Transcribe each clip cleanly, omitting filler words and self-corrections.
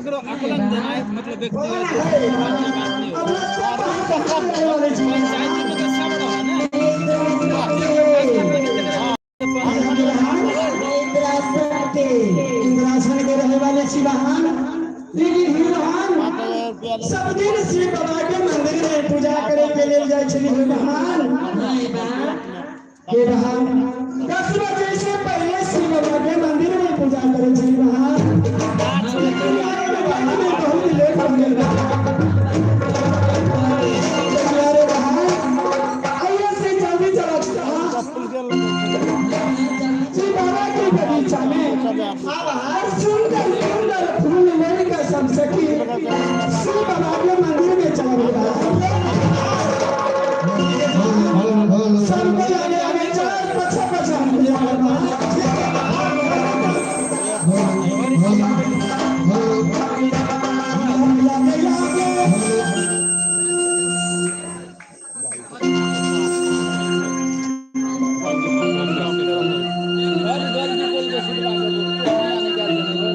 केकरो आकलन देनाइ मतलब कौन व्यक्तिगत है बढ़िया बात नहि अब होइ लच्छा और कहाँ कहाँ रहे वाले छी पंचायती में तऽ सब रहै ने। जेकर फैसला करै छै तकरा इंद्रासन के रहे वाले छी बहन, लेकिन ही बहन सब दिन शिव बाबा के मंदिर में पूजा करे के लेल जाइ छली। ही बहन के बहन 10 बजे से पहले शिव बाबा के मंदिर में पूजा करे छली बहन, लेकिन आज में बहुत लेट हो गेल बा। अरे बहन, आइए से जल्दी चला। जी बाबा के बगीचा में आवाज सुंदर सुंदर फूल लेकर सब सखी शिव बाबा के मंदिर में चला गया। सबको आगे आगे चल, पछा पछा हम जा। आगे आगे। बड़ जल्दी बोल के सुनबा के।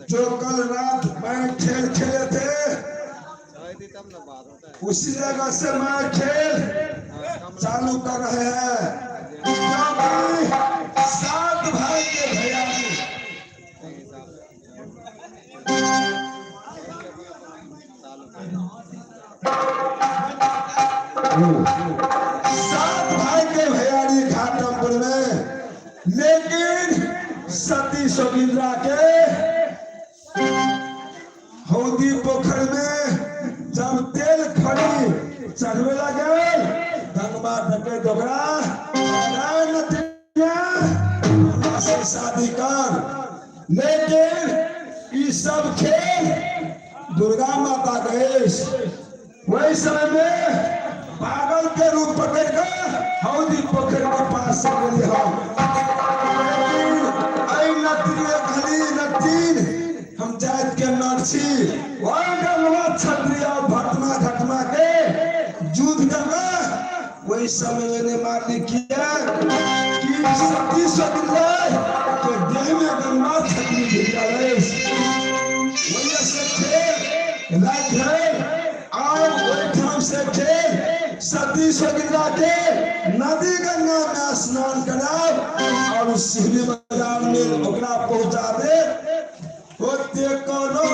जो कल रात मैं खेल खेले थे उसी जगह से मैं खेल चालू कर रहे हैं, क्योंकि सात भाई के भैया सात भाई के भैयारी घाटमपुर में, लेकिन सती सोगिंद्रा के हौदी पोखर में जब तेल खड़ी चढ़वे लगे, गंगवा डके डोकरा से शादी कर, लेकिन ई सब खेल दुर्गा माता गए वही समय में पागल के रूप पकड़ कर हौदी पोखर के पास से गेली हम। हम जात के नर छी, वही गंगवा क्षत्रिय भटमा घटमा के युद्ध करना वही समय मैंने मार किया कि सती सती के देह में गंगा क्षत्रिय भेजा रहे, वही से खेल राख है और ओहिठाम से खेल सती सगिला के नदी गंगा में स्नान कराब और सिहरी बाजार में ओकरा पहुंचा दे। ओते करो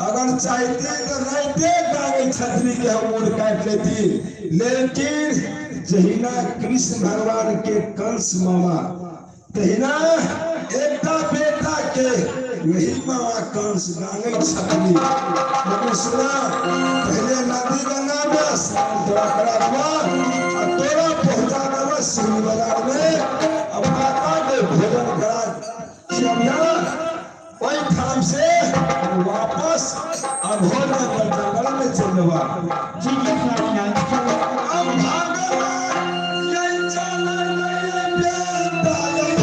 अगर चाहते तो रहते गाय छतरी के हम मोड़ काट लेती, लेकिन जहिना कृष्ण भगवान के कंस मामा तहिना एकटा बेटा के यही मामा कंस गांगे छत्री। लेकिन सुना पहले नदी गंगा में स्नान तोरा करा देबा आ तोरा पहुंचा देबा सिंह बाजार में, अब माता के भोजन करा छियबिया, ओहिठाम से वापस अघोर जंगल जंगल में चल देबा। जी जी स्वामीनाथ। अब भागवान यही चल बेटा यही।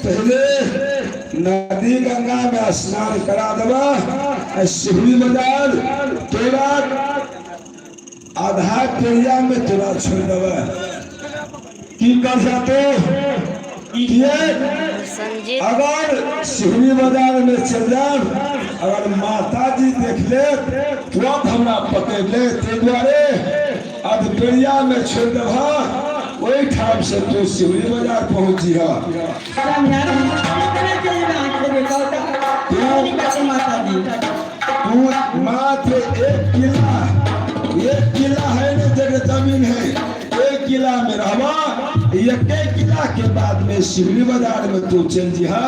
पहले नदी गंगा में स्नान करा देबा, सिवनी बाजार तोरा आधा पेड़िया में तोरा छोड़ देबा। की कर जाते किए अगर सिवनी बाजार में चल जाब, अगर माता जी देख ले तुरंत हमरा पकड़ ले, ताहि दुआरे अधपेड़िया में छोड़ देबा, ओहि ठाम से तू सिवनी बाजार पहुंची है। तू मात्र एक किला है ना जगह जमीन है, एक किला में रहबा, एक किला के बाद में सिवनी बाजार में तू चल जिहा,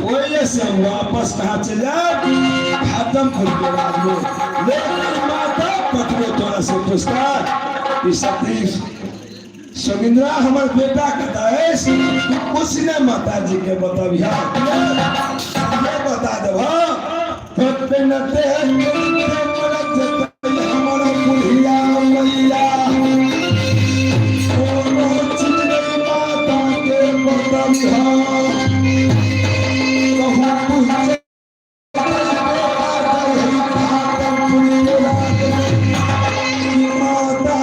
वही से हम वापस कहाँ चल जाए खत्म के बाद में। लेकिन माता पत्नी तोरा से पूछता कि सतीश सुगिंद्रा हमार बेटा कहता है कुछ ने माता जी के बतबिया ये बता देबा हमारा बुढ़िया मैया कोनो चीज नहीं माता के बतबिया कहूँ पूछे माता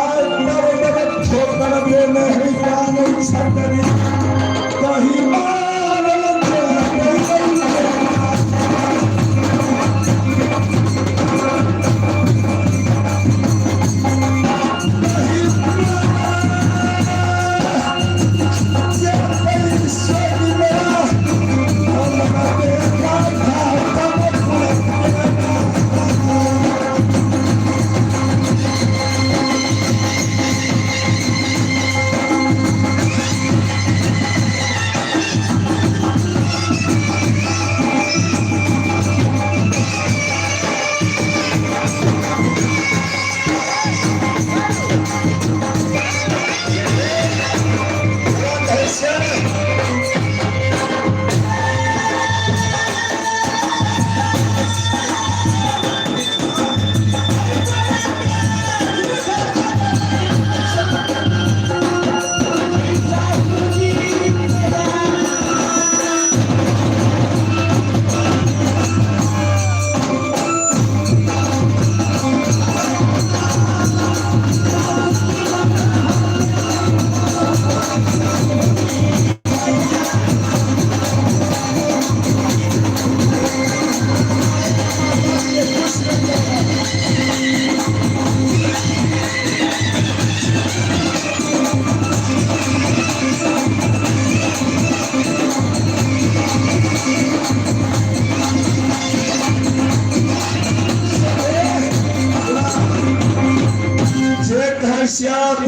ठोकर दे नहीं जाने छतरी कहीं मारल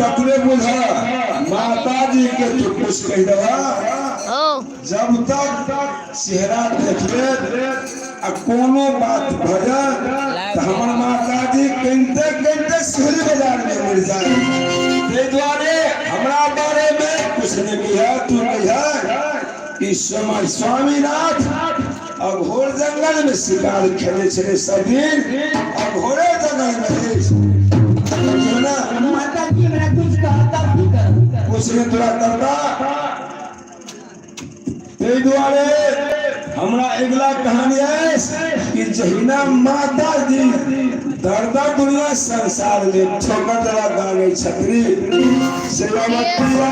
ततबे बुझ माताजी के तू कुछ कहि देबा जब तक चेहरा देखले आ कोनो बात भऽ जाय तऽ हमर माताजी कनिते कनिते शहरी बाजार में मरि जाय। ताहि दुआरे हमरा बारे में कुछ नहीं कहिया, तू कहिया कि समय स्वामीनाथ अघोर जंगल में शिकार खेले छलै सब दिन, अघोरे जंगल में बुझलियौ ना? माताजी हमरा कुछ कहता की करब? कुछ नहीं तोरा करता। ताहि दुआरे हमरा अगिला कहानी अछि कि जहिना माता जी दर दर दुनिया संसार में ठोकर देवा गाबै छत्री से अवतिया।